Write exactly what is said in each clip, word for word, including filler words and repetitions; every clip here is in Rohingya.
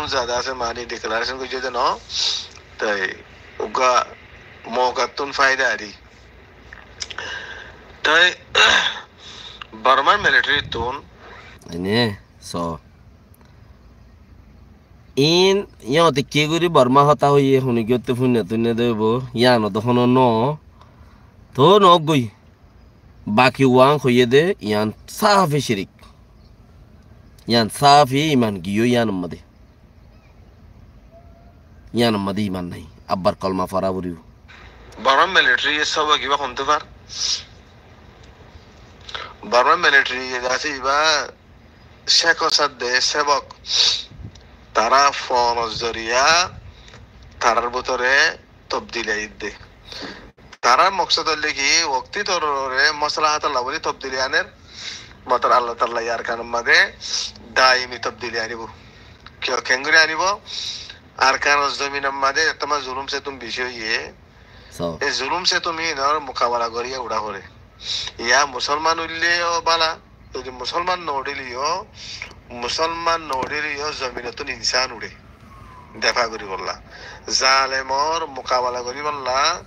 zade asé mani declaration goijjé de no. Toi uggwá moukattún faida ari. Toi Bormar military tún ene so in yóte ki gori Borma hotá hoiye huni gyotte funne tunne debo yano do hono no to no goi. Baki uán hoiyé de, yián sáfi cirik. Yián sáfi iman giyói yián ammá de. Yián ammá de iman nái. Abbar kolma fora foribó. Borma military ye sobo kiba hontú far. Borma military ye asé iba Cekor sadde sebok. Tará fonor zoriya tarár bútore tobdili aiyédde. Tarár moksod óilde ki, wokti torore mosalahator lá buli tobdili aner, motor Allah Taala ye Arkanor mazé daimi tobdili anibó. Kiyó, keéngori anibó? Arkanor zominor mazé ettó ma zulum setum beci óiye. So. E zulum setum inor mukabela goriya uçá fore. Iya musolman óile yó bála, zodi musolman no uçíle yó, musolman no uçíle yó zominottún insan uçé. Defa goríbolla. Zalemor mukabela goríbolla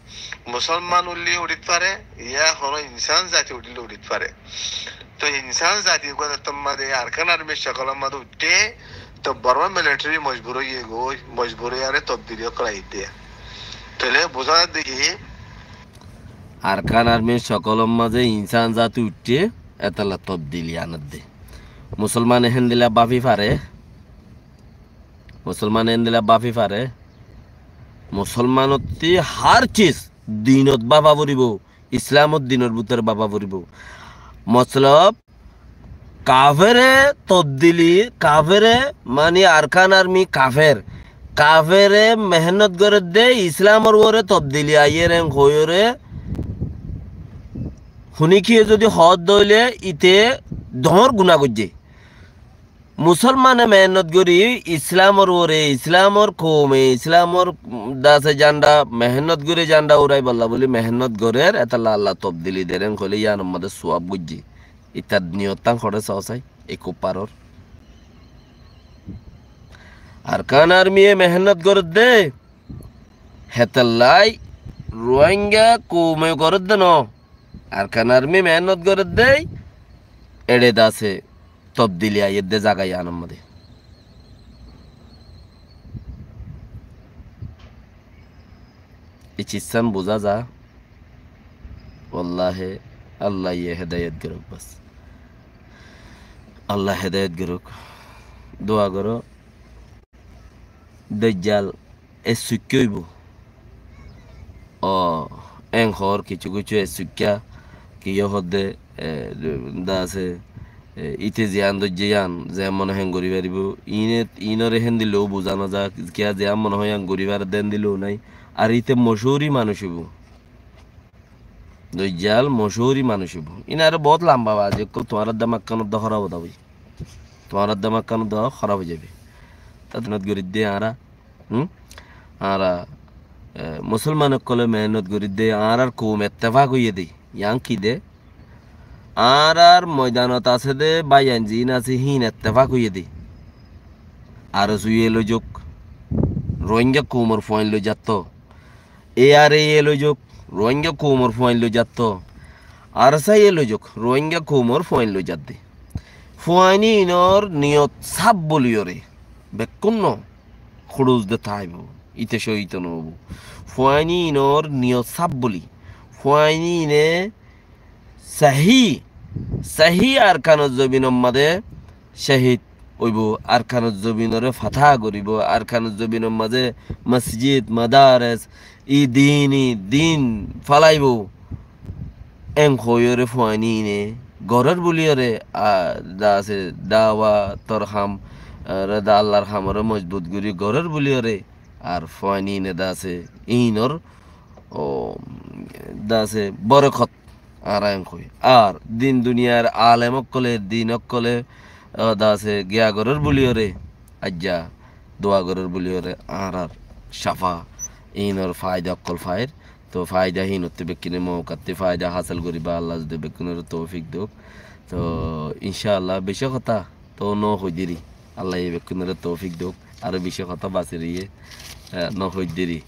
musolman uçíle uçít fare, ya hono insan zati uçíle uçít fare. Toi insan zati uggwá zattor mazé Arkan Armyr cokolor mazé uiththé, toi Borma military mojbur óiye goi, mojbur óiyaré tobdili ókkol aiyédde. Toile buzá zadde ki, Arkan Armyr cokolor mazé insan zati uiththé, etolla tobdili anedde. Musolmane héndilla báfi fare, Musolmane héndilla báfi fare, Musolmanottí hár ciz dinot báfa foribó, Islamor dinor bútore báfa foribó. Motolob, kafere tobdili, kafere mani Arkan Army kafer. Kafere mehénnot gorédde Islamor uore tobdili aiyér en hoiyóre. Huni kiyé zodi hoódde óile ite doóñr guná goijjé. Musolmane mehénnot gorí Islamor uore, Islamor koume, Islamor dase janda mehénnot gorí janda uráibolla buli mehénnot gorér, etolla Allah tobdili der en hoilé yíanor mazé suwab goijjé. Itar niyottán hoçé soó sai, e kuffaror. Arkan Armiye mehénnot gorédde, hétolla Ruáinga koume gorédde no. Arkan Armi mehénnot gorédde, eçe dase tobdili aiyédde zaga yíanor mazé. E cizzán buzá za, wallahi, Allaye hedayet gorók bas. Allah hedayet gorók. Dua goró. Dajjal e suikká óibo. O, en hoór kissú kissú e suikká, kiyó hoódde, e, dase, e, íte ziyán dóijje yían, ziyán mone hoó yían gorí faribó. Íne, ínore héndilla ó buzá no za, kiyá ziyán mone hoó yían gorí faredde héndilla ó nái. Ar íte mocúri manúic óibo. Dajjal mocúri manúic óibo. Ín aró boóut lamba bazi ókkol, tuáñrar demak kán uddá hóraf ói zaibói. Tuáñrar demak kán uddá hóraf ói zaibói. Tate mehénnot gorídde añára, hum? Añára, e, musolman ókkole mehénnot gorídde, añárar koum ettefak óiye dé. Yían ki dé? Añárar moidanot asé dé báiyain ziín asé híin ettefak óiye dé. Ar es ui ye loizok, Rohingya koumor fuain loizatto. E ar e ye loizok, Rohingya koumor fuain loizatto. Ar es ai ye loizok, Rohingya koumor fuain loizadde. Fuain ínor niyot sáf bóliyoré, bekkún no, hurus de táibo, íte cóhid no óibo. Fuain ínor niyot sáf bóli. Fuain íne Sahí, sahí Arkanor zobinor mazé cóhid óibo, Arkanor zobinoré fatá goríbo, Arkanor zobinor mazé mosjid, madares, i dini din félaibo. En hoiyóre fuain íne gorér bóliyoré, a, dase dawator ham, a, re da Allar hamoré mozbut gorí gorér bóliyoré, ar fuain íne dase ínor, o, dase borókot. Añára en hoói. Ar din duniyair alem ókkole, din ókkole, o, dase giya gorér bóliyoré, aijja dua gorér bóliyoré, añárar cáfa ínor faida ókkol fair. Toh faida hínottú bekkúne moukattú faida hásil goríba, Allah zodi bekkúnore toufik douk. Toh incá Allah beci hotá toh no hoidíri. Allaye bekkúnore toufik douk. aró beci hotá basi roiyé, e, no hoidderi.